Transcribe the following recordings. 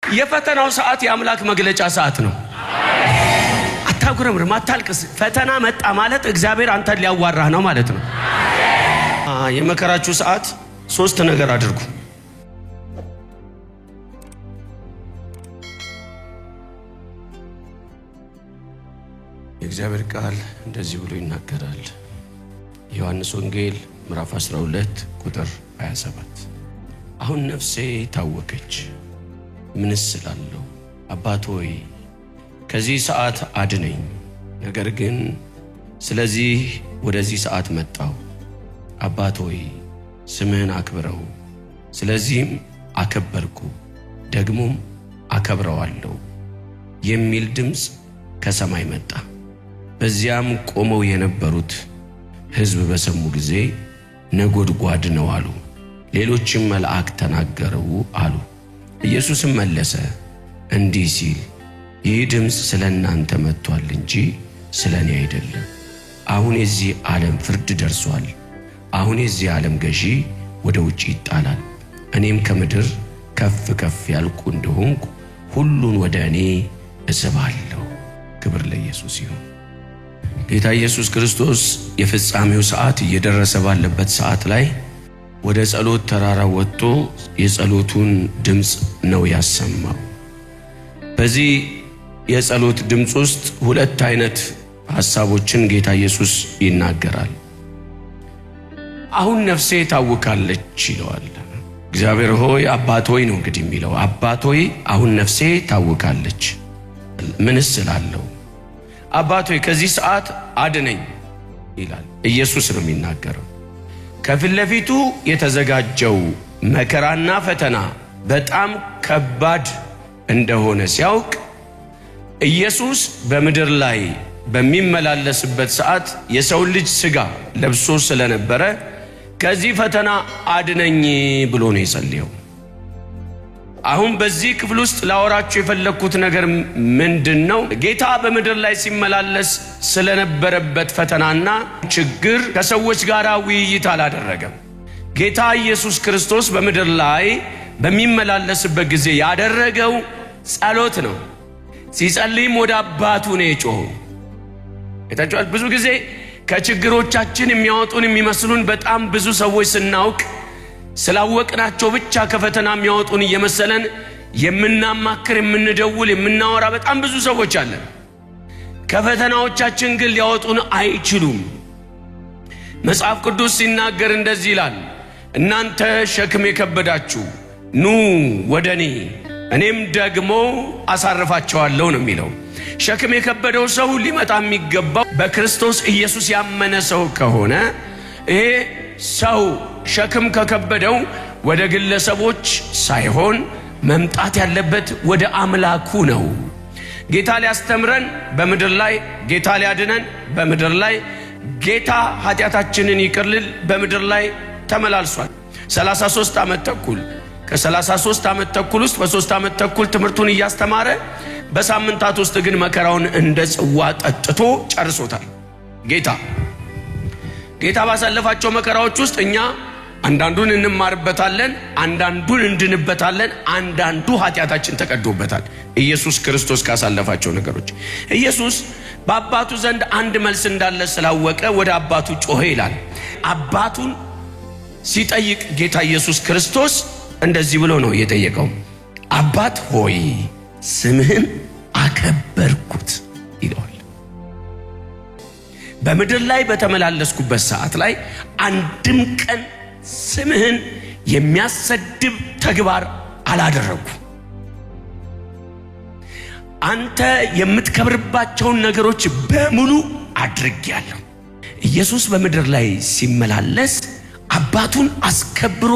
የፈተናው ሰዓት የአምላክ መግለጫ ሰዓት ነው። አታጉረምርም፣ አታልቅስ። ፈተና መጣ ማለት እግዚአብሔር አንተን ሊያዋራህ ነው ማለት ነው። የመከራችሁ ሰዓት ሶስት ነገር አድርጉ። የእግዚአብሔር ቃል እንደዚህ ብሎ ይናገራል። ዮሐንስ ወንጌል ምዕራፍ 12 ቁጥር 27 አሁን ነፍሴ ታወከች፣ ምንስ እላለሁ? አባት ሆይ ከዚህ ሰዓት አድነኝ። ነገር ግን ስለዚህ ወደዚህ ሰዓት መጣሁ። አባት ሆይ ስምህን አክብረው። ስለዚህም አከበርኩ፣ ደግሞም አከብረዋለሁ የሚል ድምፅ ከሰማይ መጣ። በዚያም ቆመው የነበሩት ሕዝብ በሰሙ ጊዜ ነጎድጓድ ነው አሉ። ሌሎችም መልአክ ተናገረው አሉ። ኢየሱስም መለሰ እንዲህ ሲል ይህ ድምፅ ስለ እናንተ መጥቷል እንጂ ስለ እኔ አይደለም። አሁን የዚህ ዓለም ፍርድ ደርሷል። አሁን የዚህ ዓለም ገዢ ወደ ውጭ ይጣላል። እኔም ከምድር ከፍ ከፍ ያልኩ እንደሆንኩ ሁሉን ወደ እኔ እስባለሁ። ክብር ለኢየሱስ ይሁን። ጌታ ኢየሱስ ክርስቶስ የፍጻሜው ሰዓት እየደረሰ ባለበት ሰዓት ላይ ወደ ጸሎት ተራራ ወጥቶ የጸሎቱን ድምፅ ነው ያሰማው። በዚህ የጸሎት ድምፅ ውስጥ ሁለት አይነት ሐሳቦችን ጌታ ኢየሱስ ይናገራል። አሁን ነፍሴ ታውካለች ይለዋል። እግዚአብሔር ሆይ አባት ሆይ ነው እንግዲህ የሚለው። አባት ሆይ አሁን ነፍሴ ታውካለች፣ ምንስ እላለሁ? አባት ሆይ ከዚህ ሰዓት አድነኝ ይላል። ኢየሱስ ነው የሚናገረው። ከፊት ለፊቱ የተዘጋጀው መከራና ፈተና በጣም ከባድ እንደሆነ ሲያውቅ ኢየሱስ በምድር ላይ በሚመላለስበት ሰዓት የሰው ልጅ ሥጋ ለብሶ ስለነበረ ከዚህ ፈተና አድነኝ ብሎ ነው የጸለየው። አሁን በዚህ ክፍል ውስጥ ላወራችሁ የፈለግኩት ነገር ምንድን ነው? ጌታ በምድር ላይ ሲመላለስ ስለነበረበት ፈተናና ችግር ከሰዎች ጋር ውይይት አላደረገም። ጌታ ኢየሱስ ክርስቶስ በምድር ላይ በሚመላለስበት ጊዜ ያደረገው ጸሎት ነው። ሲጸልይም ወደ አባቱ ነው የጮኸው። አይታችኋል። ብዙ ጊዜ ከችግሮቻችን የሚያወጡን የሚመስሉን በጣም ብዙ ሰዎች ስናውቅ ስላወቅናቸው ብቻ ከፈተና የሚያወጡን እየመሰለን የምናማክር፣ የምንደውል፣ የምናወራ በጣም ብዙ ሰዎች አለን። ከፈተናዎቻችን ግን ሊያወጡን አይችሉም። መጽሐፍ ቅዱስ ሲናገር እንደዚህ ይላል፣ እናንተ ሸክም የከበዳችሁ ኑ ወደ እኔ እኔም ደግሞ አሳርፋቸዋለሁ ነው የሚለው። ሸክም የከበደው ሰው ሊመጣ የሚገባው በክርስቶስ ኢየሱስ ያመነ ሰው ከሆነ ይሄ ሰው ሸክም ከከበደው ወደ ግለሰቦች ሳይሆን መምጣት ያለበት ወደ አምላኩ ነው። ጌታ ሊያስተምረን በምድር ላይ፣ ጌታ ሊያድነን በምድር ላይ፣ ጌታ ኃጢአታችንን ይቅርልል በምድር ላይ ተመላልሷል። 33 ዓመት ተኩል ከ33 ዓመት ተኩል ውስጥ በ3 ዓመት ተኩል ትምህርቱን እያስተማረ በሳምንታት ውስጥ ግን መከራውን እንደ ጽዋ ጠጥቶ ጨርሶታል። ጌታ ባሳለፋቸው መከራዎች ውስጥ እኛ አንዳንዱን እንማርበታለን፣ አንዳንዱን እንድንበታለን፣ አንዳንዱ ኃጢአታችን ተቀዶበታል። ኢየሱስ ክርስቶስ ካሳለፋቸው ነገሮች ኢየሱስ በአባቱ ዘንድ አንድ መልስ እንዳለ ስላወቀ ወደ አባቱ ጮኸ ይላል። አባቱን ሲጠይቅ ጌታ ኢየሱስ ክርስቶስ እንደዚህ ብሎ ነው የጠየቀው፣ አባት ሆይ ስምህን አከበርኩት ይለዋል። በምድር ላይ በተመላለስኩበት ሰዓት ላይ አንድም ቀን ስምህን የሚያሰድብ ተግባር አላደረግኩ። አንተ የምትከብርባቸውን ነገሮች በሙሉ አድርጌያለሁ። ኢየሱስ በምድር ላይ ሲመላለስ አባቱን አስከብሮ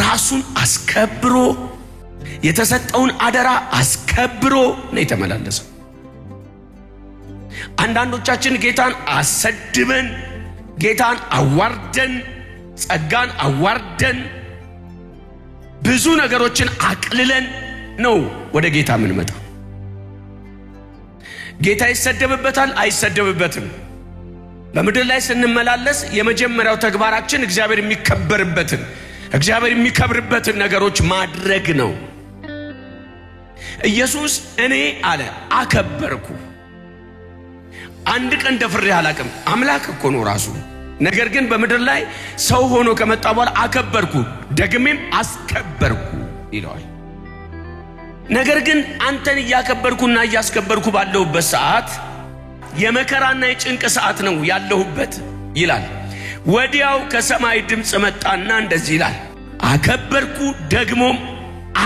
ራሱን አስከብሮ የተሰጠውን አደራ አስከብሮ ነው የተመላለሰው። አንዳንዶቻችን ጌታን አሰድበን፣ ጌታን አዋርደን፣ ጸጋን አዋርደን፣ ብዙ ነገሮችን አቅልለን ነው ወደ ጌታ የምንመጣው። ጌታ ይሰደብበታል አይሰደብበትም? በምድር ላይ ስንመላለስ የመጀመሪያው ተግባራችን እግዚአብሔር የሚከበርበትን እግዚአብሔር የሚከብርበትን ነገሮች ማድረግ ነው። ኢየሱስ እኔ አለ አከበርኩ። አንድ ቀን ደፍሬ አላቅም። አምላክ እኮ ነው ራሱ። ነገር ግን በምድር ላይ ሰው ሆኖ ከመጣ በኋላ አከበርኩ፣ ደግሜም አስከበርኩ ይለዋል። ነገር ግን አንተን እያከበርኩና እያስከበርኩ ባለሁበት ሰዓት የመከራና የጭንቅ ሰዓት ነው ያለሁበት ይላል። ወዲያው ከሰማይ ድምፅ መጣና እንደዚህ ይላል፣ አከበርኩ ደግሞም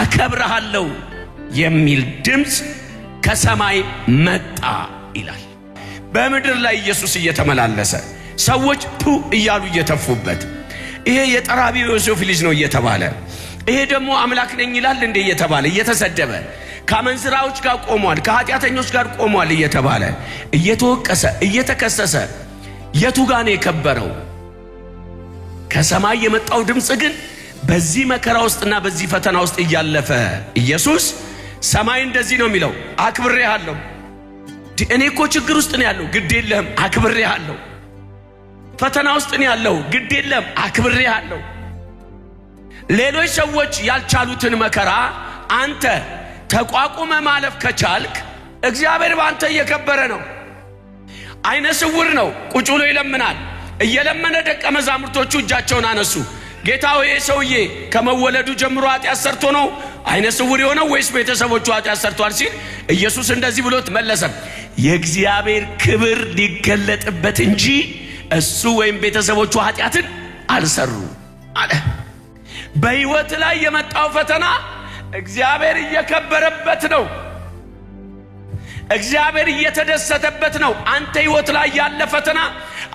አከብረሃለሁ የሚል ድምፅ ከሰማይ መጣ ይላል። በምድር ላይ ኢየሱስ እየተመላለሰ ሰዎች ፑ እያሉ እየተፉበት፣ ይሄ የጠራቢው ዮሴፍ ልጅ ነው እየተባለ፣ ይሄ ደግሞ አምላክ ነኝ ይላል እንዴ እየተባለ እየተሰደበ፣ ከአመንዝራዎች ጋር ቆሟል፣ ከኃጢአተኞች ጋር ቆሟል እየተባለ እየተወቀሰ እየተከሰሰ የቱ ጋር ነው የከበረው? ከሰማይ የመጣው ድምፅ ግን በዚህ መከራ ውስጥና በዚህ ፈተና ውስጥ እያለፈ ኢየሱስ ሰማይ እንደዚህ ነው የሚለው፣ አክብሬሃለሁ። እኔ እኮ ችግር ውስጥ ነው ያለው፣ ግድ የለህም አክብሬሃለሁ። ፈተና ውስጥ ነው ያለው፣ ግድ የለህም አክብሬሃለሁ። ሌሎች ሰዎች ያልቻሉትን መከራ አንተ ተቋቁመ ማለፍ ከቻልክ እግዚአብሔር በአንተ እየከበረ ነው። አይነ ስውር ነው፣ ቁጭ ብሎ ይለምናል። እየለመነ ደቀ መዛሙርቶቹ እጃቸውን አነሱ። ጌታ ሆይ ሰውዬ ከመወለዱ ጀምሮ ኃጢአት ሰርቶ ነው አይነ ስውር የሆነው ወይስ ቤተሰቦቹ ኃጢአት ሰርቷል? ሲል ኢየሱስ እንደዚህ ብሎ መለሰ፣ የእግዚአብሔር ክብር ሊገለጥበት እንጂ እሱ ወይም ቤተሰቦቹ ኃጢአትን አልሰሩ አለ። በሕይወት ላይ የመጣው ፈተና እግዚአብሔር እየከበረበት ነው። እግዚአብሔር እየተደሰተበት ነው። አንተ ሕይወት ላይ ያለ ፈተና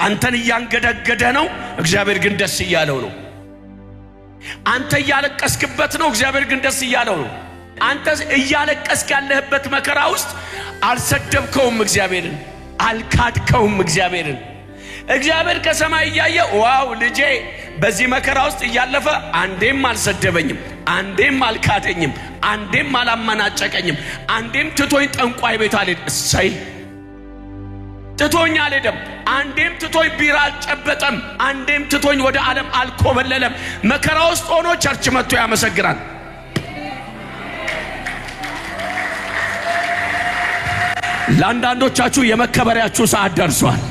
አንተን እያንገደገደ ነው። እግዚአብሔር ግን ደስ እያለው ነው። አንተ እያለቀስክበት ነው። እግዚአብሔር ግን ደስ እያለው ነው። አንተ እያለቀስክ ያለህበት መከራ ውስጥ አልሰደብከውም እግዚአብሔርን፣ አልካድከውም እግዚአብሔርን። እግዚአብሔር ከሰማይ እያየ wow ልጄ በዚህ መከራ ውስጥ እያለፈ አንዴም አልሰደበኝም፣ አንዴም አልካደኝም፣ አንዴም አላመናጨቀኝም፣ አንዴም ትቶኝ ጠንቋይ ቤት አልሄድ፣ እሰይ ትቶኝ አልሄደም፣ አንዴም ትቶኝ ቢራ አልጨበጠም፣ አንዴም ትቶኝ ወደ ዓለም አልኮበለለም። መከራ ውስጥ ሆኖ church መጥቶ ያመሰግናል። ለአንዳንዶቻችሁ የመከበሪያችሁ ሰዓት ደርሷል።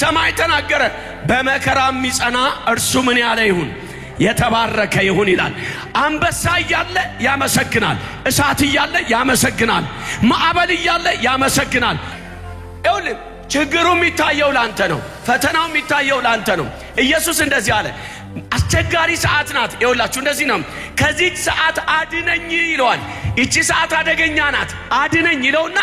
ሰማይ ተናገረ፣ በመከራ የሚጸና እርሱ ምን ያለ ይሁን የተባረከ ይሁን ይላል። አንበሳ እያለ ያመሰግናል፣ እሳት እያለ ያመሰግናል፣ ማዕበል እያለ ያመሰግናል። ይኸውልህ ችግሩ የሚታየው ላንተ ነው። ፈተናው የሚታየው ላንተ ነው። ኢየሱስ እንደዚህ አለ፣ አስቸጋሪ ሰዓት ናት። ይኸውላችሁ እንደዚህ ነው፣ ከዚች ሰዓት አድነኝ ይለዋል። ይቺ ሰዓት አደገኛ ናት፣ አድነኝ ይለውና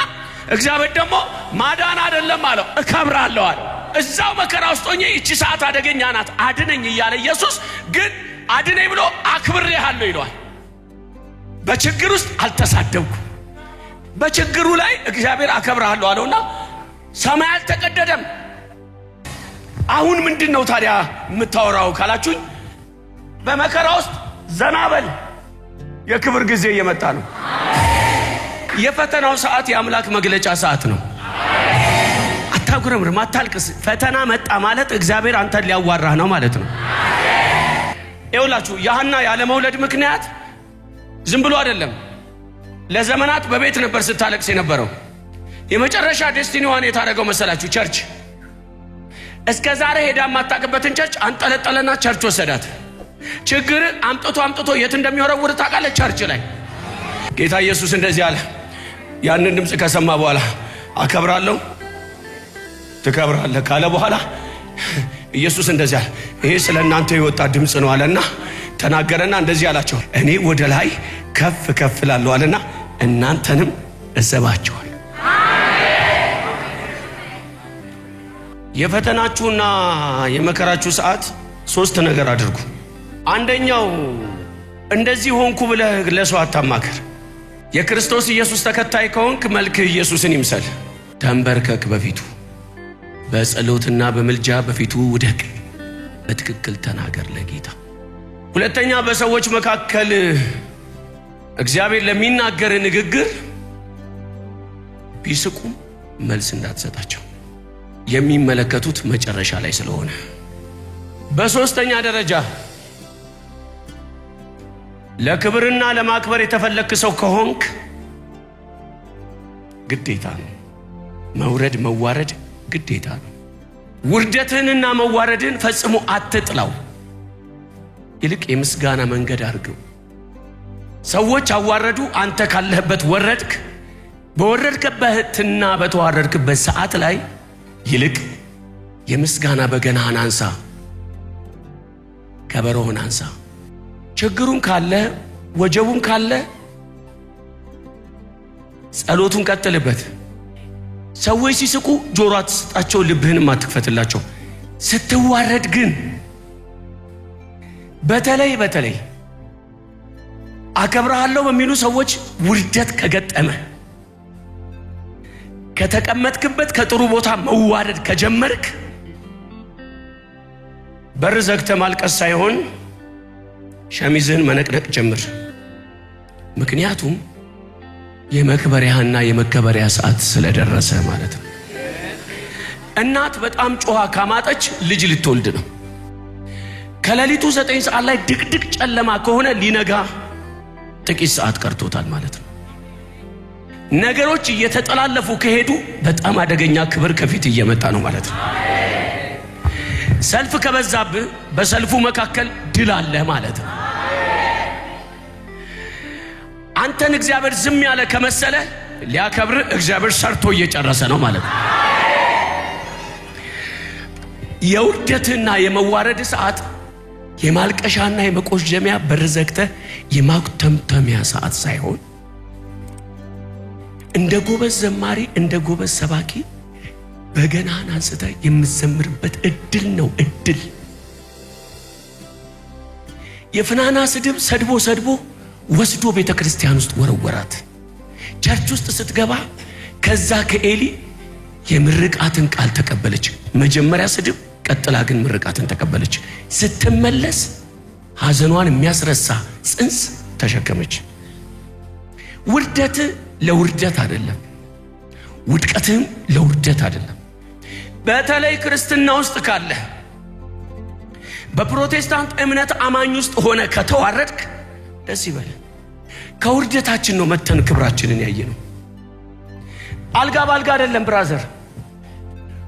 እግዚአብሔር ደግሞ ማዳን አይደለም አለው፣ እከብራለሁ አለው። እዛው መከራ ውስጥ ሆኜ ይቺ ሰዓት አደገኛ ናት አድነኝ እያለ ኢየሱስ ግን አድነኝ ብሎ አክብሬሃለሁ ይለዋል። በችግር ውስጥ አልተሳደብኩም፣ በችግሩ ላይ እግዚአብሔር አከብርሃለሁ አለውና ሰማይ አልተቀደደም። አሁን ምንድን ነው ታዲያ የምታወራው ካላችሁኝ፣ በመከራ ውስጥ ዘና በል፣ የክብር ጊዜ እየመጣ ነው። የፈተናው ሰዓት የአምላክ መግለጫ ሰዓት ነው። አታጉረምርም፣ አታልቅስ። ፈተና መጣ ማለት እግዚአብሔር አንተን ሊያዋራህ ነው ማለት ነው። ይኸውላችሁ የሐና ያለመውለድ ምክንያት ዝም ብሎ አይደለም። ለዘመናት በቤት ነበር ስታለቅስ የነበረው። የመጨረሻ destiny ዋን የታደረገው መሰላችሁ? church። እስከ ዛሬ ሄዳ የማታውቅበትን church አንጠለጠለና church ወሰዳት። ችግር አምጥቶ አምጥቶ የት እንደሚወረውር ታውቃለህ? church ላይ። ጌታ ኢየሱስ እንደዚህ አለ። ያንን ድምፅ ከሰማ በኋላ አከብራለሁ ትከብራለህ ካለ በኋላ ኢየሱስ እንደዚህ አለ፣ ይሄ ስለ እናንተ የወጣ ድምፅ ነው አለና ተናገረና እንደዚህ አላቸው፣ እኔ ወደ ላይ ከፍ ከፍ እላለሁ አለና እናንተንም እሰባችኋለሁ። የፈተናችሁና የመከራችሁ ሰዓት ሶስት ነገር አድርጉ። አንደኛው እንደዚህ ሆንኩ ብለህ ለሰው አታማክር። የክርስቶስ ኢየሱስ ተከታይ ከሆንክ መልክህ ኢየሱስን ይምሰል። ተንበርከክ በፊቱ በጸሎትና በምልጃ በፊቱ ውደቅ። በትክክል ተናገር ለጌታ። ሁለተኛ በሰዎች መካከል እግዚአብሔር ለሚናገር ንግግር ቢስቁም መልስ እንዳትሰጣቸው፣ የሚመለከቱት መጨረሻ ላይ ስለሆነ። በሶስተኛ ደረጃ ለክብርና ለማክበር የተፈለክ ሰው ከሆንክ ግዴታ ነው መውረድ፣ መዋረድ ግዴታ ነው። ውርደትህንና መዋረድህን ፈጽሞ አትጥላው። ይልቅ የምስጋና መንገድ አድርገው። ሰዎች አዋረዱ፣ አንተ ካለህበት ወረድክ። በወረድክበትና በተዋረድክበት ሰዓት ላይ ይልቅ የምስጋና በገናህን አንሳ፣ ከበሮህን አንሳ። ችግሩም ካለ፣ ወጀቡም ካለ፣ ጸሎቱን ቀጥልበት። ሰዎች ሲስቁ ጆሮ አትስጣቸው፣ ልብህንም አትክፈትላቸው። ስትዋረድ ግን በተለይ በተለይ አከብረሃለሁ በሚሉ ሰዎች ውርደት ከገጠመ፣ ከተቀመጥክበት ከጥሩ ቦታ መዋረድ ከጀመርክ፣ በር ዘግተህ ማልቀስ ሳይሆን ሸሚዝህን መነቅነቅ ጀምር። ምክንያቱም የመክበሪያህና የመከበሪያ ሰዓት ስለደረሰ ማለት ነው። እናት በጣም ጮኻ ካማጠች ልጅ ልትወልድ ነው። ከሌሊቱ 9 ሰዓት ላይ ድቅድቅ ጨለማ ከሆነ ሊነጋ ጥቂት ሰዓት ቀርቶታል ማለት ነው። ነገሮች እየተጠላለፉ ከሄዱ በጣም አደገኛ ክብር ከፊት እየመጣ ነው ማለት ነው። ሰልፍ ከበዛብህ በሰልፉ መካከል ድል አለ ማለት ነው። አንተን እግዚአብሔር ዝም ያለ ከመሰለ ሊያከብር እግዚአብሔር ሰርቶ እየጨረሰ ነው ማለት ነው። የውርደትና የመዋረድ ሰዓት የማልቀሻና የመቆዠሚያ፣ በር ዘግተህ የማጉተምተሚያ ሰዓት ሳይሆን እንደ ጎበዝ ዘማሪ፣ እንደ ጎበዝ ሰባኪ በገናህን አንስተህ የምትዘምርበት እድል ነው። እድል። የፍናና ስድብ ሰድቦ ሰድቦ ወስዶ ቤተ ክርስቲያን ውስጥ ወረወራት። Church ውስጥ ስትገባ ከዛ ከኤሊ የምርቃትን ቃል ተቀበለች። መጀመሪያ ስድብ፣ ቀጥላ ግን ምርቃትን ተቀበለች። ስትመለስ ሐዘኗን የሚያስረሳ ጽንስ ተሸከመች። ውርደት ለውርደት አይደለም፣ ውድቀትህም ለውርደት አይደለም። በተለይ ክርስትና ውስጥ ካለ፣ በፕሮቴስታንት እምነት አማኝ ውስጥ ሆነ ከተዋረድክ ደስ ይበል። ከውርደታችን ነው መተን ክብራችንን ያየነው። አልጋ ባልጋ አይደለም brother።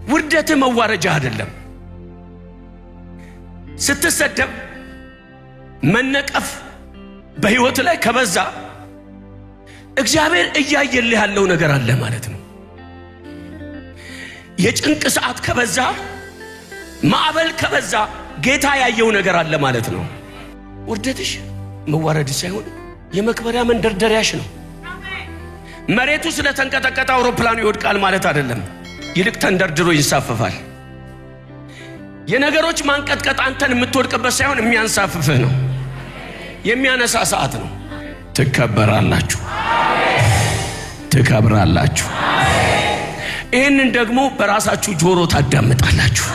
ውርደትህ መዋረጃ አይደለም። ስትሰደብ፣ መነቀፍ በህይወት ላይ ከበዛ እግዚአብሔር እያየልህ ያለው ነገር አለ ማለት ነው። የጭንቅ ሰዓት ከበዛ፣ ማዕበል ከበዛ ጌታ ያየው ነገር አለ ማለት ነው። ውርደትሽ መዋረድ ሳይሆን የመክበሪያ መንደርደሪያሽ ነው። መሬቱ ስለተንቀጠቀጠ አውሮፕላኑ ይወድቃል ማለት አይደለም። ይልቅ ተንደርድሮ ይንሳፈፋል። የነገሮች ማንቀጥቀጥ አንተን የምትወድቅበት ሳይሆን የሚያንሳፍፍህ ነው። የሚያነሳ ሰዓት ነው። ትከበራላችሁ፣ ትከብራላችሁ። ይህንን ደግሞ በራሳችሁ ጆሮ ታዳምጣላችሁ።